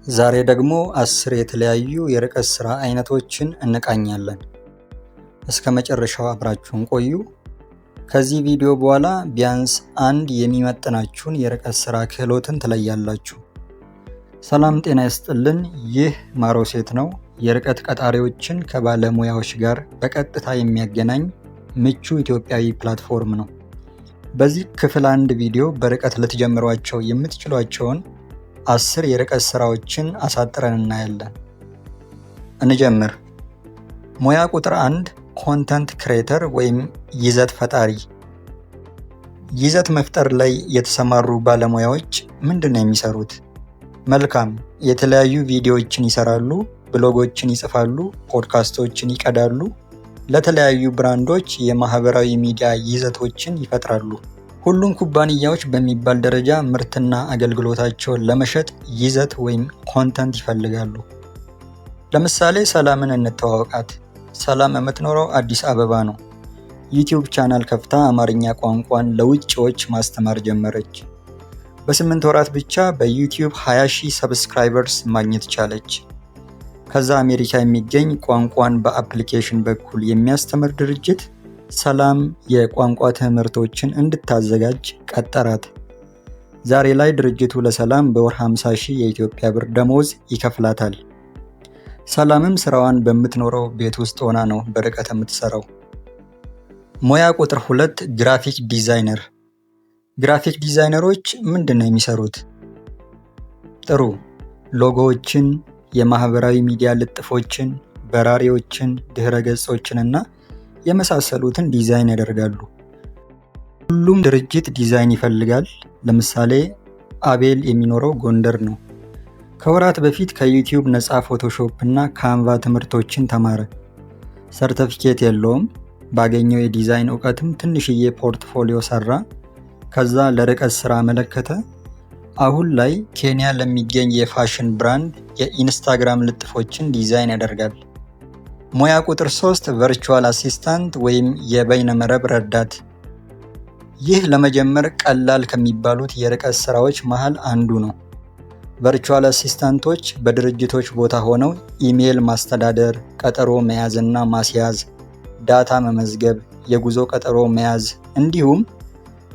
ዛሬ ደግሞ 10 የተለያዩ የርቀት ሥራ አይነቶችን እንቃኛለን። እስከ መጨረሻው አብራችሁን ቆዩ። ከዚህ ቪዲዮ በኋላ ቢያንስ አንድ የሚመጥናችሁን የርቀት ሥራ ክህሎትን ትለያላችሁ። ሰላም ጤና ይስጥልን። ይህ ማሮሴት ነው። የርቀት ቀጣሪዎችን ከባለሙያዎች ጋር በቀጥታ የሚያገናኝ ምቹ ኢትዮጵያዊ platform ነው። በዚህ ክፍል አንድ ቪዲዮ በርቀት ልትጀምሯቸው የምትችሏቸውን 10 የርቀት ስራዎችን አሳጥረን እናያለን። እንጀምር። ሙያ ቁጥር 1፣ content creator ወይም ይዘት ፈጣሪ። ይዘት መፍጠር ላይ የተሰማሩ ባለሙያዎች ምንድን ነው የሚሰሩት? መልካም፣ የተለያዩ ቪዲዮዎችን ይሰራሉ፣ ብሎጎችን ይጽፋሉ፣ ፖድካስቶችን ይቀዳሉ፣ ለተለያዩ ብራንዶች የማህበራዊ ሚዲያ ይዘቶችን ይፈጥራሉ። ሁሉም ኩባንያዎች በሚባል ደረጃ ምርትና አገልግሎታቸውን ለመሸጥ ይዘት ወይም content ይፈልጋሉ። ለምሳሌ ሰላምን እንተዋወቃት። ሰላም የምትኖረው አዲስ አበባ ነው። YouTube channel ከፍታ አማርኛ ቋንቋን ለውጭዎች ማስተማር ጀመረች። በ8 ወራት ብቻ በ YouTube 20 ሺህ subscribers ማግኘት ቻለች። ከዛ አሜሪካ የሚገኝ ቋንቋን በ application በኩል የሚያስተምር ድርጅት ሰላም የቋንቋ ትምህርቶችን እንድታዘጋጅ ቀጠራት። ዛሬ ላይ ድርጅቱ ለሰላም በወር 50 ሺህ የኢትዮጵያ ብር ደሞዝ ይከፍላታል። ሰላምም ስራዋን በምትኖረው ቤት ውስጥ ሆና ነው በርቀት የምትሰራው። ሙያ ቁጥር 2፣ graphic designer። Graphic designer ኦች ምንድን ነው የሚሰሩት? ጥሩ፣ ሎጎዎችን፣ የማህበራዊ ሚዲያ ልጥፎችን፣ በራሪዎችን፣ ድህረ ገጾችን እና የመሳሰሉትን ዲዛይን ያደርጋሉ። ሁሉም ድርጅት ዲዛይን ይፈልጋል። ለምሳሌ አቤል የሚኖረው ጎንደር ነው። ከወራት በፊት ከ YouTube ነፃ Photoshop እና Canva ትምህርቶችን ተማረ። ሰርተፊኬት የለውም። ባገኘው የዲዛይን እውቀትም ትንሽዬ portfolio ሰራ። ከዛ ለርቀት ስራ አመለከተ። አሁን ላይ ኬንያ ለሚገኝ የ fashion brand የ Instagram ልጥፎችን ዲዛይን ያደርጋል። ሙያ ቁጥር 3፣ virtual assistant ወይም የበይነመረብ ረዳት። ይህ ለመጀመር ቀላል ከሚባሉት የርቀት ስራዎች መሃል አንዱ ነው። Virtual assistant ኦች በድርጅቶች ቦታ ሆነው ኢሜይል ማስተዳደር፣ ቀጠሮ መያዝና ማስያዝ፣ data መመዝገብ፣ የጉዞ ቀጠሮ መያዝ እንዲሁም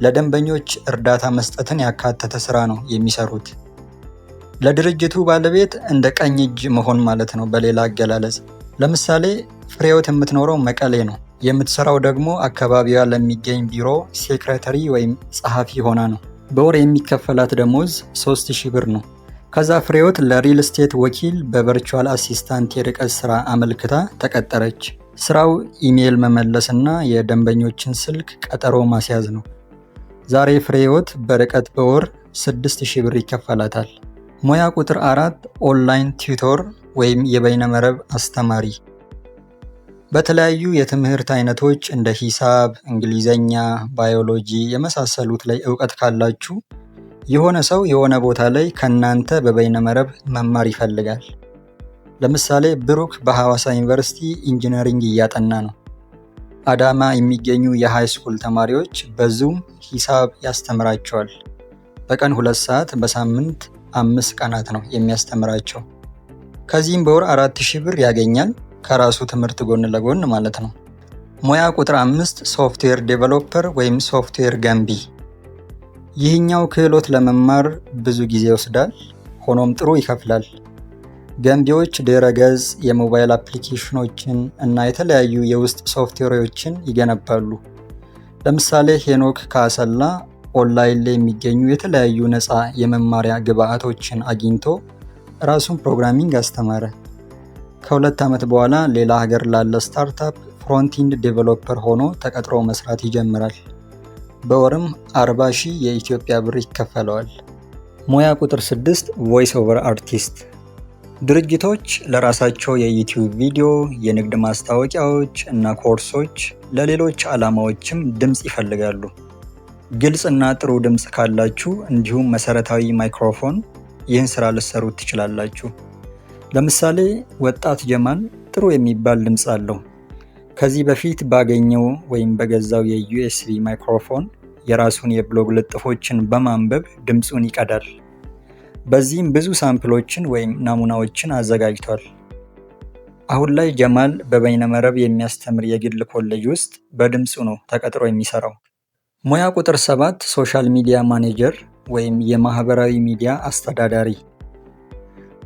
ለደንበኞች እርዳታ መስጠትን ያካተተ ስራ ነው የሚሰሩት። ለድርጅቱ ባለቤት እንደ ቀኝ እጅ መሆን ማለት ነው በሌላ አገላለጽ። ለምሳሌ ፍሬህይወት የምትኖረው መቀሌ ነው። የምትሰራው ደግሞ አካባቢዋ ለሚገኝ ቢሮ secretary ወይም ጸሐፊ ሆና ነው። በወር የሚከፈላት ደሞዝ 3000 ብር ነው። ከዛ ፍሬህይወት ለ real estate ወኪል በ virtual assistant የርቀት ስራ አመልክታ ተቀጠረች። ስራው ኢሜይል መመለስና የደንበኞችን ስልክ ቀጠሮ ማስያዝ ነው። ዛሬ ፍሬህይወት በርቀት በወር 6000 ብር ይከፈላታል። ሙያ ቁጥር 4፣ online tutor ወይም የበይነመረብ አስተማሪ። በተለያዩ የትምህርት አይነቶች እንደ ሂሳብ፣ እንግሊዘኛ፣ ባዮሎጂ የመሳሰሉት ላይ እውቀት ካላችሁ የሆነ ሰው የሆነ ቦታ ላይ ከእናንተ በበይነመረብ መማር ይፈልጋል። ለምሳሌ ብሩክ በሐዋሳ ዩኒቨርሲቲ engineering እያጠና ነው። አዳማ የሚገኙ የ high school ተማሪዎች በ Zoom ሂሳብ ያስተምራቸዋል። በቀን 2 ሰዓት፣ በሳምንት 5 ቀናት ነው የሚያስተምራቸው። ከዚህም በወር 4000 ብር ያገኛል፣ ከራሱ ትምህርት ጎን ለጎን ማለት ነው። ሙያ ቁጥር 5፣ software developer ወይም ሶፍትዌር ገንቢ። ይህኛው ክህሎት ለመማር ብዙ ጊዜ ይወስዳል፣ ሆኖም ጥሩ ይከፍላል። ገንቢዎች ድረ ገጽ፣ የሞባይል application ኦችን እና የተለያዩ የውስጥ ሶፍትዌሮችን ይገነባሉ። ለምሳሌ ሄኖክ ከአሰላ ኦንላይን ላይ የሚገኙ የተለያዩ ነፃ የመማሪያ ግብዓቶችን አግኝቶ ራሱን programming አስተማረ። ከ2 ዓመት በኋላ ሌላ ሀገር ላለ startup frontend developer ሆኖ ተቀጥሮ መስራት ይጀምራል። በወርም 40 ሺህ የኢትዮጵያ ብር ይከፈለዋል። ሙያ ቁጥር 6፣ voice over artist። ድርጅቶች ለራሳቸው የ YouTube ቪዲዮ፣ የንግድ ማስታወቂያዎች እና ኮርሶች፣ ለሌሎች ዓላማዎችም ድምፅ ይፈልጋሉ። ግልጽ እና ጥሩ ድምፅ ካላችሁ እንዲሁም መሰረታዊ ማይክሮፎን ይህን ስራ ልትሰሩት ትችላላችሁ። ለምሳሌ ወጣት ጀማል ጥሩ የሚባል ድምፅ አለው። ከዚህ በፊት ባገኘው ወይም በገዛው የ USB ማይክሮፎን የራሱን የብሎግ ልጥፎችን በማንበብ ድምፁን ይቀዳል። በዚህም ብዙ sample ኦችን ወይም ናሙናዎችን አዘጋጅቷል። አሁን ላይ ጀማል በበይነመረብ የሚያስተምር የግል ኮሌጅ ውስጥ በድምፁ ነው ተቀጥሮ የሚሰራው። ሙያ ቁጥር 7፣ social media manager ወይም የማህበራዊ ሚዲያ አስተዳዳሪ።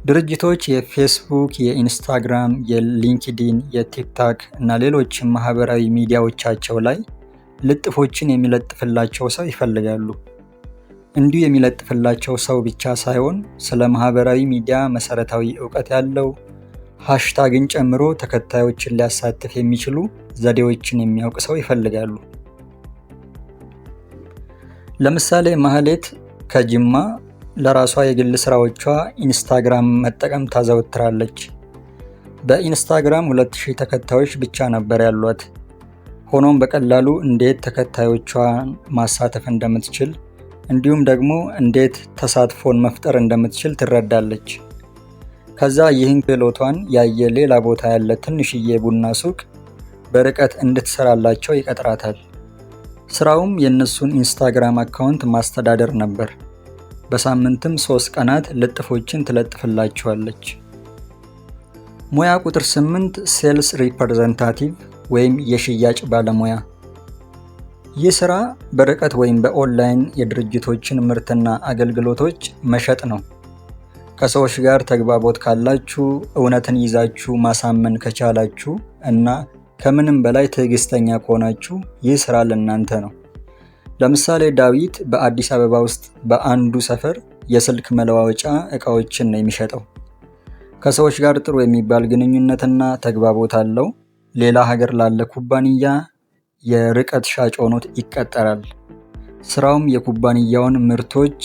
ድርጅቶች የፌስቡክ፣ የኢንስታግራም፣ የሊንክዲን፣ የቲክታክ እና ሌሎችም ማህበራዊ ሚዲያዎቻቸው ላይ ልጥፎችን የሚለጥፍላቸው ሰው ይፈልጋሉ። እንዲሁ የሚለጥፍላቸው ሰው ብቻ ሳይሆን ስለ ማህበራዊ ሚዲያ መሰረታዊ እውቀት ያለው፣ hashtag ን ጨምሮ ተከታዮችን ሊያሳትፍ የሚችሉ ዘዴዎችን የሚያውቅ ሰው ይፈልጋሉ። ለምሳሌ ማህሌት ከጅማ ለራሷ የግል ስራዎቿ ኢንስታግራም መጠቀም ታዘወትራለች። በኢንስታግራም 2000 ተከታዮች ብቻ ነበር ያሏት። ሆኖም በቀላሉ እንዴት ተከታዮቿን ማሳተፍ እንደምትችል እንዲሁም ደግሞ እንዴት ተሳትፎን መፍጠር እንደምትችል ትረዳለች። ከዛ ይህን ክህሎቷን ያየ ሌላ ቦታ ያለ ትንሽዬ ቡና ሱቅ በርቀት እንድትሰራላቸው ይቀጥራታል። ስራውም የእነሱን ኢንስታግራም account ማስተዳደር ነበር። በሳምንትም 3 ቀናት ልጥፎችን ትለጥፍላቸዋለች። ሙያ ቁጥር 8፣ sales representative ወይም የሽያጭ ባለሙያ። ይህ ስራ በርቀት ወይም በኦንላይን የድርጅቶችን ምርትና አገልግሎቶች መሸጥ ነው። ከሰዎች ጋር ተግባቦት ካላችሁ፣ እውነትን ይዛችሁ ማሳመን ከቻላችሁ እና ከምንም በላይ ትዕግስተኛ ከሆናችሁ ይህ ስራ ለእናንተ ነው። ለምሳሌ ዳዊት በአዲስ አበባ ውስጥ በአንዱ ሰፈር የስልክ መለዋወጫ እቃዎችን ነው የሚሸጠው። ከሰዎች ጋር ጥሩ የሚባል ግንኙነትና ተግባቦት አለው። ሌላ ሀገር ላለ ኩባንያ የርቀት ሻጭ ሆኖ ይቀጠራል። ስራውም የኩባንያውን ምርቶች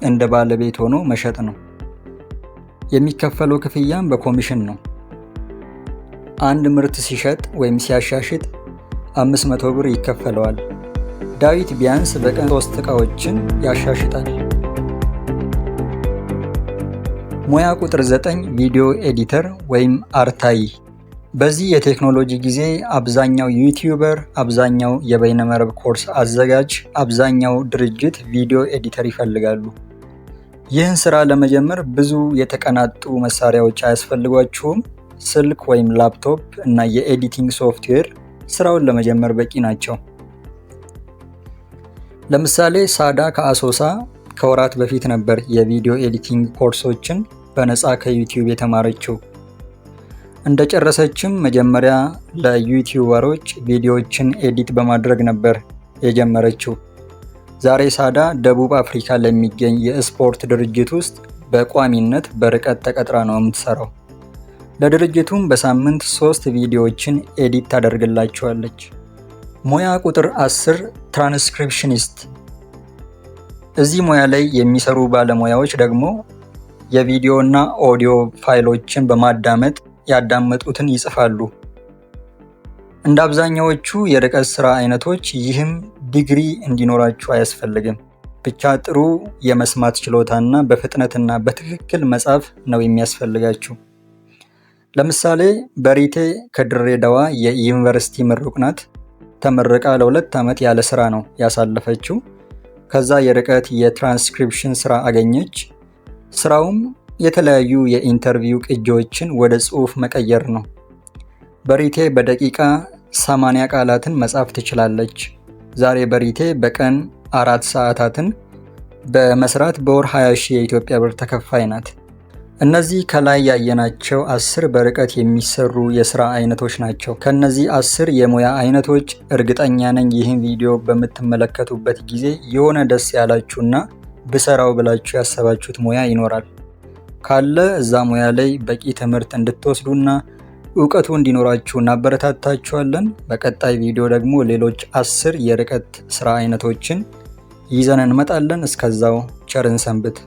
እንደ ባለቤት ሆኖ መሸጥ ነው። የሚከፈለው ክፍያም በኮሚሽን ነው። አንድ ምርት ሲሸጥ ወይም ሲያሻሽጥ 500 ብር ይከፈለዋል። ዳዊት ቢያንስ በቀን 3 እቃዎችን ያሻሽጣል። ሙያ ቁጥር 9፣ video editor ወይም አርታኢ። በዚህ የቴክኖሎጂ ጊዜ አብዛኛው YouTuber፣ አብዛኛው የበይነመረብ ኮርስ አዘጋጅ፣ አብዛኛው ድርጅት video editor ይፈልጋሉ። ይህን ስራ ለመጀመር ብዙ የተቀናጡ መሳሪያዎች አያስፈልጓችሁም። ስልክ ወይም ላፕቶፕ እና የ editing software ስራውን ለመጀመር በቂ ናቸው። ለምሳሌ ሳዳ ከአሶሳ ከወራት በፊት ነበር የ video editing ኮርሶችን በነፃ ከዩቲዩብ የተማረችው። እንደጨረሰችም መጀመሪያ ለ YouTuber ኦች ቪዲዮዎችን edit በማድረግ ነበር የጀመረችው። ዛሬ ሳዳ ደቡብ አፍሪካ ለሚገኝ የስፖርት ድርጅት ውስጥ በቋሚነት በርቀት ተቀጥራ ነው የምትሰራው። ለድርጅቱም በሳምንት 3 ቪዲዮዎችን edit ታደርግላቸዋለች። ሙያ ቁጥር 10፣ ትራንስክሪፕሽኒስት። እዚህ ሙያ ላይ የሚሰሩ ባለሙያዎች ደግሞ የቪዲዮ እና ኦዲዮ ፋይሎችን በማዳመጥ ያዳመጡትን ይጽፋሉ። እንደ አብዛኛዎቹ የርቀት ስራ አይነቶች ይህም ዲግሪ እንዲኖራችሁ አያስፈልግም። ብቻ ጥሩ የመስማት ችሎታና በፍጥነትና በትክክል መጻፍ ነው የሚያስፈልጋችሁ። ለምሳሌ በሪቴ ከድሬዳዋ የዩኒቨርሲቲ ምሩቅ ናት። ተመርቃ ለ2 ዓመት ያለ ስራ ነው ያሳለፈችው። ከዛ የርቀት የትራንስክሪፕሽን ስራ አገኘች። ስራውም የተለያዩ የ interview ቅጂዎችን ወደ ጽሁፍ መቀየር ነው። በሪቴ በደቂቃ 80 ቃላትን መጻፍ ትችላለች። ዛሬ በሪቴ በቀን 4 ሰዓታትን በመስራት በወር 20 ሺህ የኢትዮጵያ ብር ተከፋይ ናት። እነዚህ ከላይ ያየናቸው 10 በርቀት የሚሰሩ የስራ አይነቶች ናቸው። ከነዚህ 10 የሙያ አይነቶች እርግጠኛ ነኝ ይህን ቪዲዮ በምትመለከቱበት ጊዜ የሆነ ደስ ያላችሁና ብሰራው ብላችሁ ያሰባችሁት ሙያ ይኖራል። ካለ እዛ ሙያ ላይ በቂ ትምህርት እንድትወስዱና እውቀቱ እንዲኖራችሁ እናበረታታችኋለን። በቀጣይ ቪዲዮ ደግሞ ሌሎች 10 የርቀት ስራ አይነቶችን ይዘን እንመጣለን። እስከዛው ቸር እንሰንብት።